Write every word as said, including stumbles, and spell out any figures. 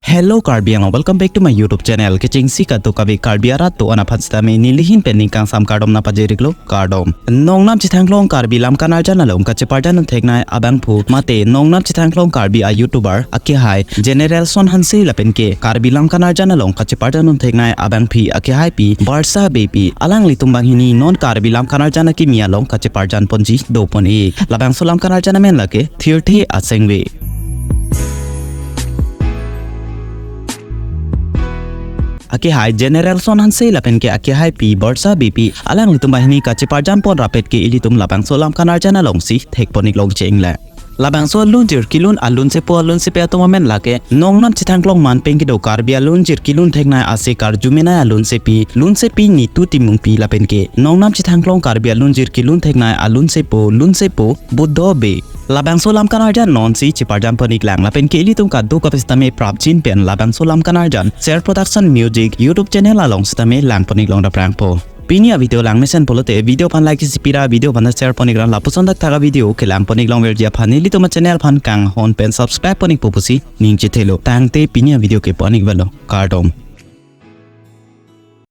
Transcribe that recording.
Hello Karbi Anglong, welcome back to my YouTube channel. Kechengsi kadokave Karbi arat do-an aphan sitame nelihin pen ning kangsam kardom nangpajir-iklo, kardom. Nongnam Chithangklong Karbi Lamkan Arjan along kacheparjan un theknei abangphu mate nongnam Chithangklong Karbi a-YouTuber akehai Generalson Hanse lapen ke Karbi Lamkan Arjan along kacheparjan un theknei abangpi akehaipi Barsa Beypi, alanglitum banghini non Karbi Lamkan Arjan akimi along kacheparjan ponji dopon-ik. Labangso Lamkan Arjan amen lake Thirthe Asengve. Akehai Generalson Hanse lapen ke akehaipi Barsa Beypi, alanglitum banghini kacheparjan pon rapet ke ilitum labangso Lamkan Arjan alongsi thekpon-ik longcheng le. Labangso alunjir kelun alunsepo alunsepi atum amen lake nongnam Chithangklong manpeng kedo Karbi alunjir kelun theknei ase karjumenei alunsepi, lunsepi Nitu Timungpi lapen ke nongnam Chithangklong Karbi alunjir kelun theknei alunsepo, lunsepo Buddho Bey. Labangso Lamkan Arjan nonsi cheparjan pon-iklang lapen ke ilitum kadokave sitame prapjin pen labangso Lamkan Arjan Share Production Music YouTube channel along sitame langpon-ik long daprangpo. Pini a-video langmesen pulote video aphan like isi pira, video aphan share pon-ikra, lapuson thakthak a-video kelang pon-ik longverji aphan nelitum a-channel aphan kanghon pen subscribe pon-ikpo pusi ningje thelo. Tangte pini a-video ke pon-ik velo. Kardom.